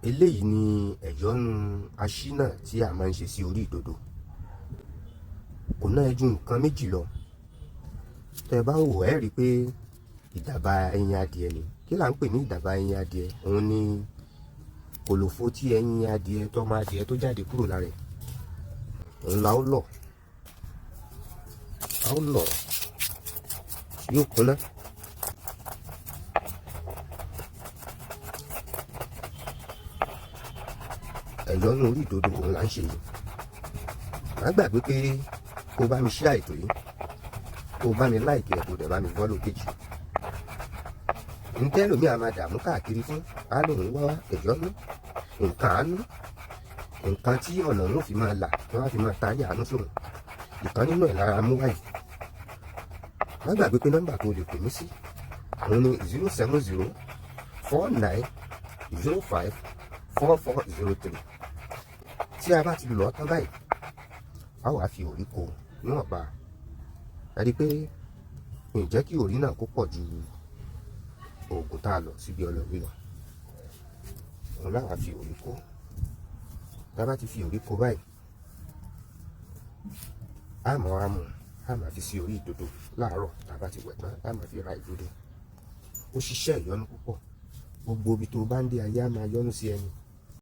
Eléyìí ni ẹ̀yọ́nú aṣínà tí a máa ń ṣe sí orí ìdodo. Kò ná ẹ ju nǹkan méjì lọ. Tẹ́ ẹ bá ń wò ẹ́ rí i pé ìdàbà ẹyin adìẹ ni. Kí là ń pè ní ìdàbà ẹyin adìẹ? Òun ni kòlòfo tí ẹyin adìẹ tọ́mọ adìẹ tó jáde kúrò lára ẹ̀. Òun la ó lọ̀. A ó lọ̀ yóò kúnná. Ẹ̀yọ́nú orí ìdodo òun là ń ṣe yìí. Má gbàgbé pé kó bá mi share ètò yìí, kó bá mi like ẹ̀, kó dẹ̀ bá mi follow page. Ntẹ́ lómi a máa dààmú káàkiri fún, á lóun wá ẹ̀yọ́nú, nǹkan àánú, nǹkan tí ọ̀nà òun fi máa là, tí wọ́n á fi máa tarí àánú sóhun. Ìkan nínú ẹ̀ lára mú wáyìí. Má gbàgbé pé nọ́mbà tó lè pè mí sí òun ni 07049054403. Tí a bá ti lọ̀ ọ́ tán báyìí, a wàá fi òrí ko níwọ̀nba. Ẹ rí i pé mi ò jẹ́ kí òrí náà kó pọ̀ ju oògùn tá a lọ̀ síbi ọlọ yìí lọ. Òun láwàá fi òrí kó. Tá a bá ti fi òrí ko báyìí, a mọ̀ á mú, a máa fi sí orí ìdodo láàárọ̀ tá a bá ti wẹ̀ tán, a máa fi ra ìdodo. Ó ṣiṣẹ́ ìyọ́nú púpọ̀. Gbogbo ibi tó bá ń dé, ayé á máa yọ́nú sí ẹni.